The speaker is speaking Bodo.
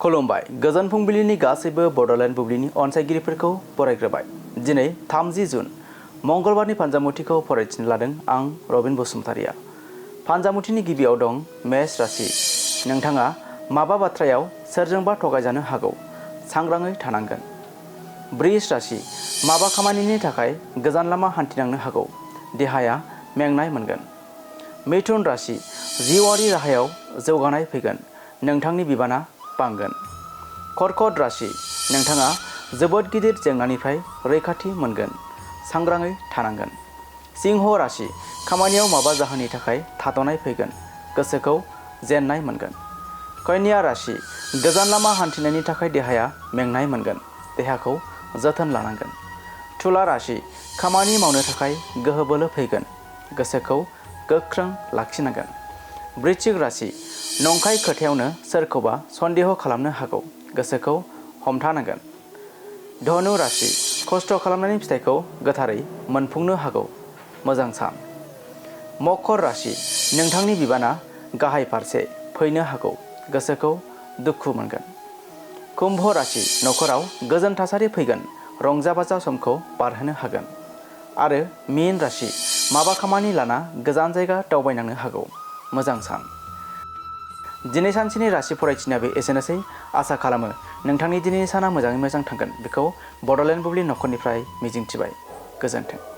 खुलुमबाय गोजोन फुंबिलिनि गासैबो बड'लेण्ड बुब्लिनि अनसायगिरिफोरखौ बरायग्रोबाय। दिनै 30 जुन मंगलबारनि फानजामुथिखौ फरायथिनो लादों आं रबिन बसुमतारिया। फानजामुथिनि गिबियाव दं मेष राशि। नोंथाङा माबा बाथ्रायाव सोरजोंबा थगायजानो हागौ, सांग्राङै थानांगोन। बृष राशि। माबा खामानिनि थाखाय गोजान लामा हान्थिनांनो हागौ, देहाया मेंनाय मोनगोन। मिथुन राशि। जिउआरि राहायाव जौगानाय फैगोन, नोंथांनि बिबाना बांगोन। कर्कट राशि। नोंथाङा जोबोद गिदिर जेंनानिफ्राय रैखाथि मोनगोन, सांग्राङै थानांगोन। सिंह राशि। खामानियाव माबा जाहोननि थाखाय थाद'नाय फैगोन, गोसोखौ जेननाय मोनगोन। कन्या राशि। गोजान लामा हान्थिनायनि थाखाय देहाया मेंनाय मोनगोन, देहाखौ जोथोन लानांगोन। तुला राशि। खामानि मावनो थाखाय गोहो बोलो फैगोन, गोसोखौ गोख्रों लाखिनांगोन। वृश्चिक राशि। नंखाय खोथायावनो सोरखौबा सन्देह खालामनो हागौ, गोसोखौ हमथानांगोन। धनु राशि। खस्थ' खालामनायनि फिथाइखौ गोथारै मोनफुंनो हागौ, मोजां सान। मकर राशि। नोंथांनि बिबाना गाहाय फारसे फैनो हागौ, गोसोखौ दुखु मोनगोन। कुम्भ राशि। नखराव गोजोन थासारि फैगोन, रंजा बाजा समखौ बारहोनो हागोन। आरो मीन राशि। माबा खामानि लाना गोजान जायगा दावबायनांनो हागौ, मोजां सान। दिनै सानसेनि राशि फरायथिनायाबो एसेनोसै। आसा खालामो नोंथांनि दिनैनि साना मोजाङै मोजां थांगोन बेखौ बड'लेण्ड बुब्लि नखरनिफ्राय मिजिंथिबाय। गोजोन्थों।